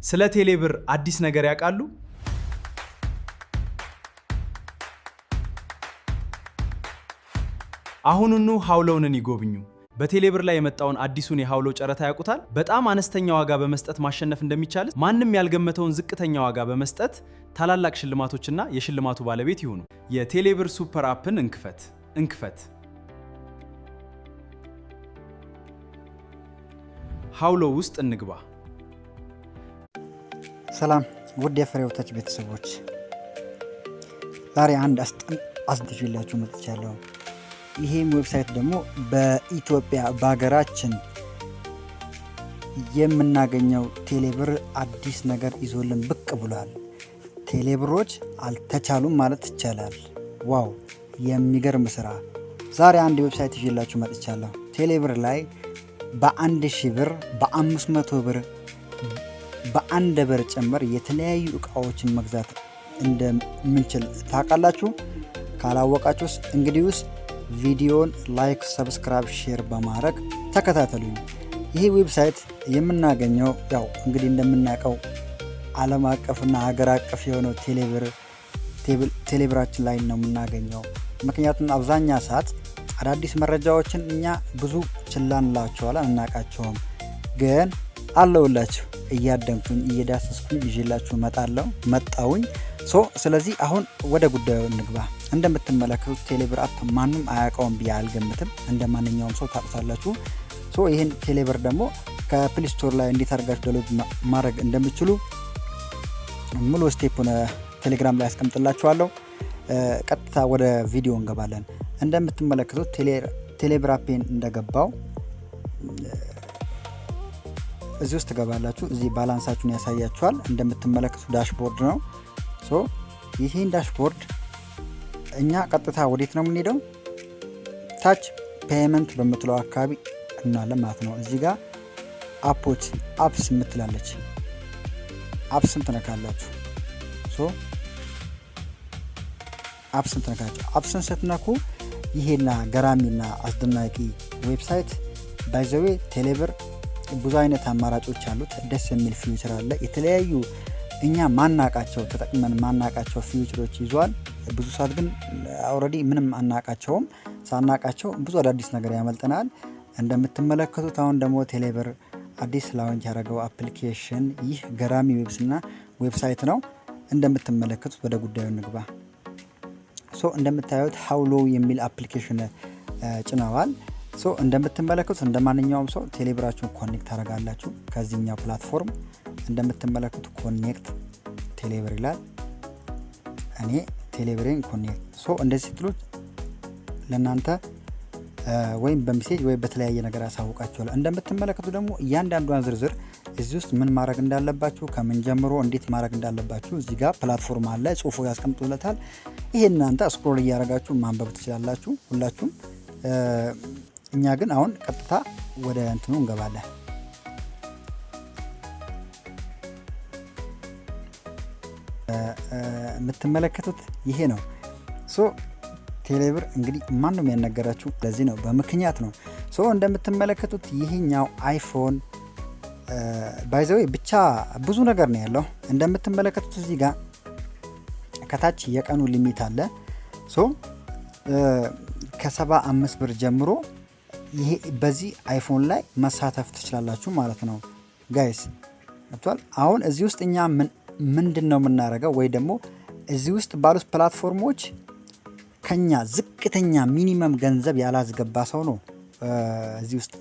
ስለ ቴሌብር አዲስ ነገር ያውቃሉ? አሁኑኑ ሃውሎውን ይጎብኙ። በቴሌብር ላይ የመጣውን አዲሱን የሃውሎ ጨረታ ያውቁታል? በጣም አነስተኛ ዋጋ በመስጠት ማሸነፍ እንደሚቻል፣ ማንም ያልገመተውን ዝቅተኛ ዋጋ በመስጠት ታላላቅ ሽልማቶችና የሽልማቱ ባለቤት ይሁኑ። የቴሌብር super app ን እንክፈት። ሃውሎ ውስጥ እንግባ። ሰላም ውድ የፍሬው ተች ቤተሰቦች፣ ዛሬ አንድ አስደንጋጭ መጥቻለሁ። ይሄም website ደግሞ በኢትዮጵያ በሀገራችን የምናገኘው ቴሌብር አዲስ ነገር ይዞልን ብቅ ብሏል። ቴሌብሮች አልተቻሉም ማለት ይቻላል። Wow፣ የሚገርም ስራ! ዛሬ አንድ website ይዤላችሁ መጥቻለሁ። ቴሌብር ላይ በ1,000 ብር፣ በ500 ብር፣ በ1 ብር ጭምር የተለያዩ እቃዎችን መግዛት እንደምንችል ታውቃላችሁ? ካላወቃችሁስ እንግዲህ ቪዲዮን like፣ subscribe፣ share በማድረግ ተከታተሉኝ። ይህ website የምናገኘው ያው እንግዲህ እንደምናውቀው ዓለም አቀፍና ሀገር አቀፍ የሆነው ቴሌብር ቴሌብራችን ላይ ነው የምናገኘው። ምክንያቱም አብዛኛ ሰዓት አዳዲስ መረጃዎችን እኛ ብዙ ችላ እንላቸዋለን፣ አናውቃቸውም። ግን አለውላችሁ፣ እያደንኩኝ እየዳሰስኩኝ ይዤላችሁ እመጣለሁ፣ መጣውኝ። So ስለዚህ አሁን ወደ ጉዳዩ እንግባ። እንደምትመለከቱት ቴሌብር app ማንም አያውቀውም ብዬ አልገምትም። እንደ ማንኛውም ሰው ታውቁታላችሁ። So ይህን ቴሌብር ደግሞ ከ Play Store ላይ እንዴት አድርጋችሁ download ማድረግ እንደምትችሉ ሙሉ step ቴሌግራም ላይ አስቀምጥላችኋለሁ። ቀጥታ ወደ ቪዲዮ እንገባለን። እንደምትመለከቱት ቴሌብር app ኤን እንደገባው እዚህ ውስጥ ትገባላችሁ። እዚህ balance ኣችሁን ያሳያችኋል። እንደምትመለከቱት dashboard ነው። So ይህን dashboard እኛ ቀጥታ ወዴት ነው የምንሄደው? ታች payment በምትለው አካባቢ እናለን ማለት ነው። እዚህ ጋር app ኦች apps የምትላለች፣ apps ን ትነካላችሁ። So apps ን ትነካላችሁ። Apps ን ስትነኩ ይሄና ገራሚና አስደናቂ website፣ by the way ቴሌብር ብዙ አይነት አማራጮች አሉት። ደስ የሚል feature አለ። የተለያዩ እኛ ማናቃቸው፣ ተጠቅመን ማናቃቸው feature ኦች ይዟል። ብዙ ሰዓት ግን already ምንም አናቃቸውም። ሳናቃቸው ብዙ አዳዲስ ነገር ያመልጠናል። እንደምትመለከቱት አሁን ደግሞ ቴሌብር አዲስ launch ያደረገው application ይህ ገራሚ webs ና website ነው። እንደምትመለከቱት ወደ ጉዳዩ እንግባ። So እንደምታዩት ሀውሎ የሚል application ጭነዋል። So እንደምትመለከቱት እንደ ማንኛውም ሰው ቴሌብራችሁን connect ታደርጋላችሁ ከዚህኛው platform። እንደምትመለከቱት connect ቴሌብር ይላል። እኔ ቴሌብሬን connect፣ so እንደዚህ ስትሉት ለእናንተ ወይም በ message ወይም በተለያየ ነገር ያሳውቃችኋል። እንደምትመለከቱ ደግሞ እያንዳንዷን ዝርዝር እዚህ ውስጥ ምን ማድረግ እንዳለባችሁ፣ ከምን ጀምሮ እንዴት ማድረግ እንዳለባችሁ እዚህ ጋር platform አለ፣ ጽሁፎ ያስቀምጡለታል። ይሄ እናንተ scroll እያደረጋችሁ ማንበብ ትችላላችሁ ሁላችሁም። እኛ ግን አሁን ቀጥታ ወደ እንትኑ እንገባለን። የምትመለከቱት ይሄ ነው። So ቴሌብር እንግዲህ ማንም ያልነገራችሁ ለዚህ ነው፣ በምክንያት ነው። So እንደምትመለከቱት ይሄኛው iPhone፣ by the way ብቻ ብዙ ነገር ነው ያለው። እንደምትመለከቱት እዚህ ጋር ከታች የቀኑ limit አለ። So ከ75 ብር ጀምሮ ይሄ በዚህ iPhone ላይ መሳተፍ ትችላላችሁ ማለት ነው guys፣ ገብቷል። አሁን እዚህ ውስጥ እኛ ምንድን ነው የምናደርገው? ወይ ደግሞ እዚህ ውስጥ ባሉት platform ኦች ከኛ ዝቅተኛ minimum ገንዘብ ያላስገባ ሰው ነው እዚህ ውስጥ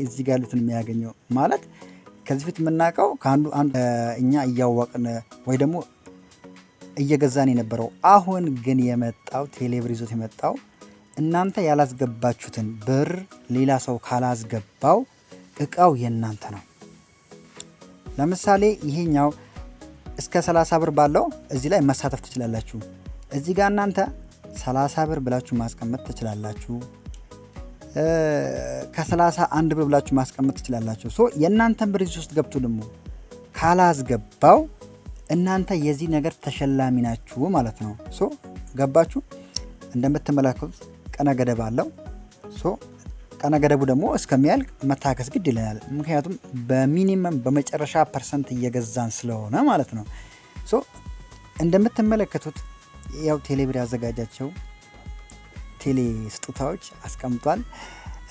እዚህ ጋር ያሉትን የሚያገኘው። ማለት ከዚህ በፊት የምናውቀው ከአንዱ እኛ እያወቅን ወይ ደግሞ እየገዛን የነበረው፣ አሁን ግን የመጣው ቴሌብር ይዞት የመጣው እናንተ ያላስገባችሁትን ብር ሌላ ሰው ካላስገባው እቃው የእናንተ ነው። ለምሳሌ ይሄኛው እስከ 30 ብር ባለው እዚህ ላይ መሳተፍ ትችላላችሁ። እዚህ ጋር እናንተ 30 ብር ብላችሁ ማስቀመጥ ትችላላችሁ። ከ31 ብር ብላችሁ ማስቀመጥ ትችላላችሁ። So የእናንተን ብር እዚህ ውስጥ ገብቶ ደግሞ ካላስገባው እናንተ የዚህ ነገር ተሸላሚ ናችሁ ማለት ነው። So ገባችሁ? እንደምትመለከቱት ቀነ ገደብ አለው። So ቀነ ገደቡ ደግሞ እስከሚያልቅ መታገስ ግድ ይለናል። ምክንያቱም በ minimum በመጨረሻ percent እየገዛን ስለሆነ ማለት ነው። So እንደምትመለከቱት ያው ቴሌብር ያዘጋጃቸው ቴሌ ስጦታዎች አስቀምጧል።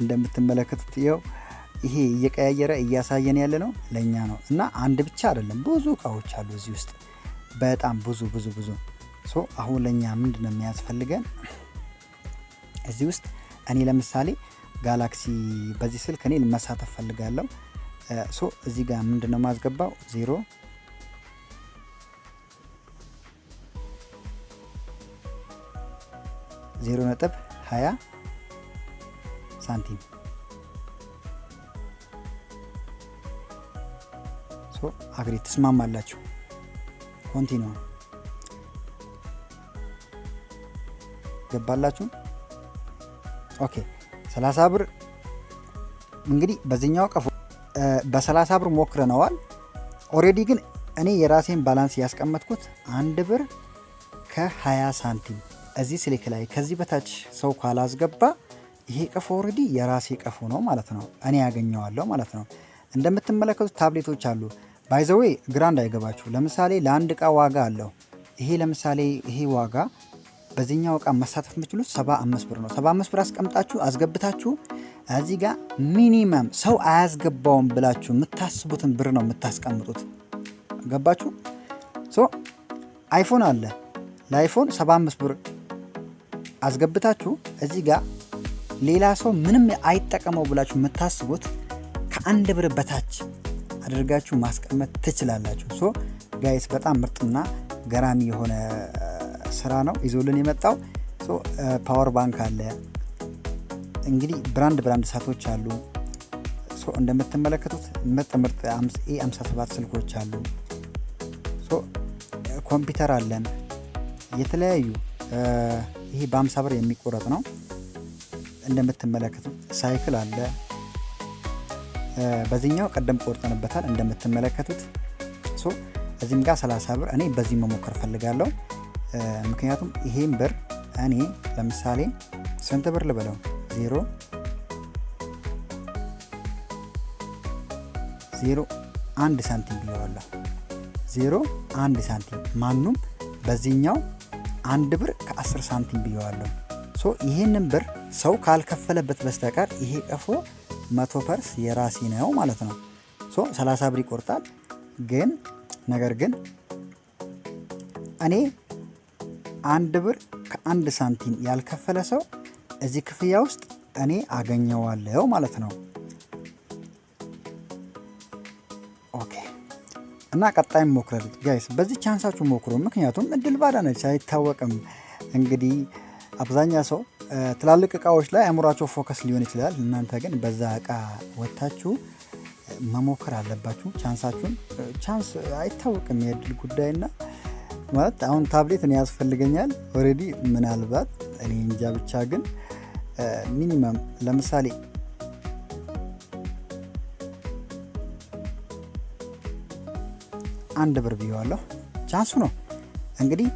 እንደምትመለከቱት ያው ይሄ እየቀያየረ እያሳየን ያለ ነው ለኛ ነው። እና አንድ ብቻ አይደለም፣ ብዙ እቃዎች አሉ እዚህ ውስጥ፣ በጣም ብዙ ብዙ ብዙ። So አሁን ለኛ ምንድነው የሚያስፈልገን እዚህ ውስጥ? እኔ ለምሳሌ ጋላክሲ በዚህ ስልክ እኔ መሳተፍ ፈልጋለሁ። So እዚህ ጋር ምንድነው ማስገባው? 0 0.20 ሳንቲም። So agree፣ ትስማማላችሁ። Continue ገባላችሁ። Okay፣ 30 ብር እንግዲህ በዚህኛው ቀፎ በ30 ብር ሞክረነዋል። Already ግን እኔ የራሴን balance ያስቀመጥኩት 1 ብር ከ20 ሳንቲም እዚህ ስልክ ላይ ከዚህ በታች ሰው ካላስገባ ይሄ ቀፎ already የራሴ ቀፎ ነው ማለት ነው። እኔ ያገኘዋለሁ ማለት ነው። እንደምትመለከቱት ታብሌቶች አሉ። By the way፣ ግራ እንዳይገባችሁ። ለምሳሌ ለአንድ እቃ ዋጋ አለው። ይሄ ለምሳሌ ይሄ ዋጋ በዚህኛው እቃ መሳተፍ የምትችሉት 75 ብር ነው። 75 ብር አስቀምጣችሁ አስገብታችሁ እዚህ ጋር minimum ሰው አያስገባውም ብላችሁ የምታስቡትን ብር ነው የምታስቀምጡት። ገባችሁ? So iPhone አለ። ለ iPhone 75 ብር አስገብታችሁ እዚህ ጋር ሌላ ሰው ምንም አይጠቀመው ብላችሁ የምታስቡት ከ1 ብር በታች አድርጋችሁ ማስቀመጥ ትችላላችሁ። So guys፣ በጣም ምርጥና ገራሚ የሆነ ስራ ነው ይዞልን የመጣው። So power bank አለ፣ እንግዲህ brand brand ሰዓቶች አሉ። So እንደምትመለከቱት ምርጥ ምርጥ A 57 ስልኮች አሉ። So ኮምፒውተር አለን። የተለያዩ ይሄ በ50 ብር የሚቆረጥ ነው። እንደምትመለከቱት ሳይክል አለ። በዚህኛው ቀደም ቆርጠንበታል እንደምትመለከቱት። So እዚህም ጋር 30 ብር እኔ በዚህ መሞከር ፈልጋለሁ። ምክንያቱም ይሄን ብር እኔ ለምሳሌ ስንት ብር ልበለው? 0.01 ሳንቲም ብየዋለሁ። 01 ሳንቲም ማኑም በዚህኛው 1 ብር ከ10 ሳንቲም ብየዋለሁ። So ይህንን ብር ሰው ካልከፈለበት በስተቀር ይሄ ቀፎ 100% የራሴ ነው ማለት ነው። So 30 ብር ይቆርጣል። ግን ነገር ግን እኔ 1 ብር ከ1 ሳንቲም ያልከፈለ ሰው እዚህ ክፍያ ውስጥ እኔ አገኘዋለሁ ማለት ነው። Okay፣ እና ቀጣይም ሞክረሉት guys፣ በዚህ chance ኣችሁ ሞክሩ። ምክንያቱም እድል ባዳ ነች፣ አይታወቅም። እንግዲህ አብዛኛ ሰው ትላልቅ እቃዎች ላይ አእምሯቸው focus ሊሆን ይችላል። እናንተ ግን በዛ እቃ ወጥታችሁ መሞከር አለባችሁ። Chance ኣችሁን፣ chance አይታወቅም፣ የእድል ጉዳይና ማለት አሁን ታብሌት እኔ ያስፈልገኛል already፣ ምናልባት እኔ እንጃ፣ ብቻ ግን minimum ለምሳሌ 1 ብር ብየዋለሁ። Chance ኡ ነው እንግዲህ፣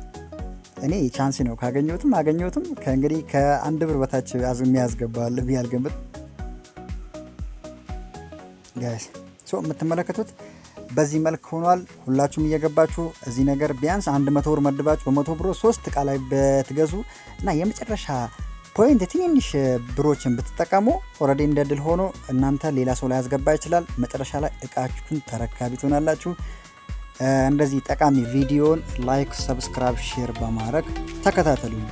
እኔ chance ነው፣ ካገኘሁትም አገኘሁትም። ከእንግዲህ ከ1 ብር በታች የሚያስገባል ብዬ አልገምትም guys። So የምትመለከቱት በዚህ መልክ ሆኗል። ሁላችሁም እየገባችሁ እዚህ ነገር ቢያንስ 100 ብር መድባችሁ በ100 ብር ሶስት እቃ ላይ ብትገዙ እና የመጨረሻ point ትንንሽ ብሮችን ብትጠቀሙ already እንደ ድል ሆኖ እናንተ ሌላ ሰው ላይ ያስገባ ይችላል። መጨረሻ ላይ እቃችሁን ተረካቢ ትሆናላችሁ። እንደዚህ ጠቃሚ ቪዲዮን like፣ subscribe፣ share በማድረግ ተከታተሉኝ።